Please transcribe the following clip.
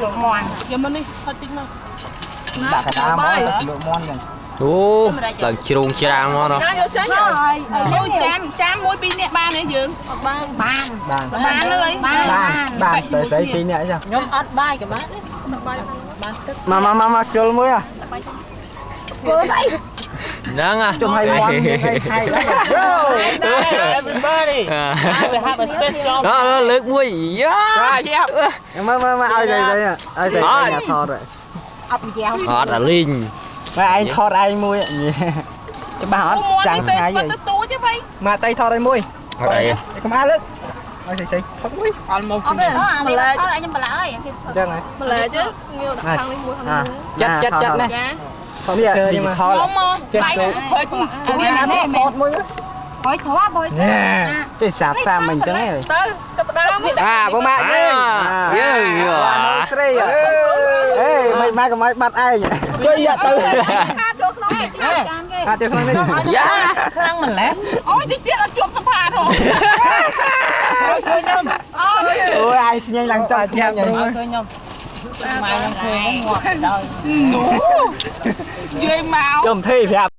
លក់មាន់យកមកនេះហត់តិចមក ដាក់កដាមកលក់មាន់ចឹង អូឡើងជ្រុងច្រាងមក ណាយកចេញអូយចាំចាំមួយពីរនាក់បានទេយើងអត់បានបានបានលើ បានបានស្រីពីរនាក់ចឹង ខ្ញុំអត់បាយក៏បាន បាយ បានទឹក មកមកមកជុលមួយអា ធ្វើស្អី ហ្នឹងអា ជុំឲ្យមាន់មានអីថៃ Yo everybody we have a special អើលើកមួយយ៉ា មើលមើលមើលឲ្យស្រីឲ្យស្រីថត អត់យ៉ា អត់អាលីង មកឯងថតឯងមួយច្បាស់អត់ចាំងថ្ងៃ ទៅទូទេវិញ មកតៃថតឯងមួយ អត់អី កុំអាលើកឲ្យស្រីថតមួយ អត់មក អត់ទេម្លែអត់ខ្ញុំបន្លាយ អញ្ចឹងហ៎ ម្លែជងាវដាក់ខាងនេះមួយខាងនេះ ចិត្តចិត្តចិត្តណានេះនេះថត មកដៃទៅព្រៃអានេះ ថតមួយ ហើយធေါ်បើ ទេសាបសាមិនអញ្ចឹងឯង ទៅទៅផ្ដើម អាបងម៉ាក់យើង យើង ស្រីអេមិនម៉ាក់កុំឲ្យបាត់ឯងជួយយកទៅ ខាតចូលក្នុងគេចានគេ ខាតចូលក្នុងនេះ យ៉ា ខ្លាំងម្ល៉េះ អូយតិចទៀតអត់ជួបសភាហ៎ ជួយខ្ញុំ អូយ អូយឯងស្ញែងឡើងចង់ជាង ជួយខ្ញុំម៉ែខ្ញុំឃើញងាប់ដល់ នោះយាយមក ជុំធីប្រាប់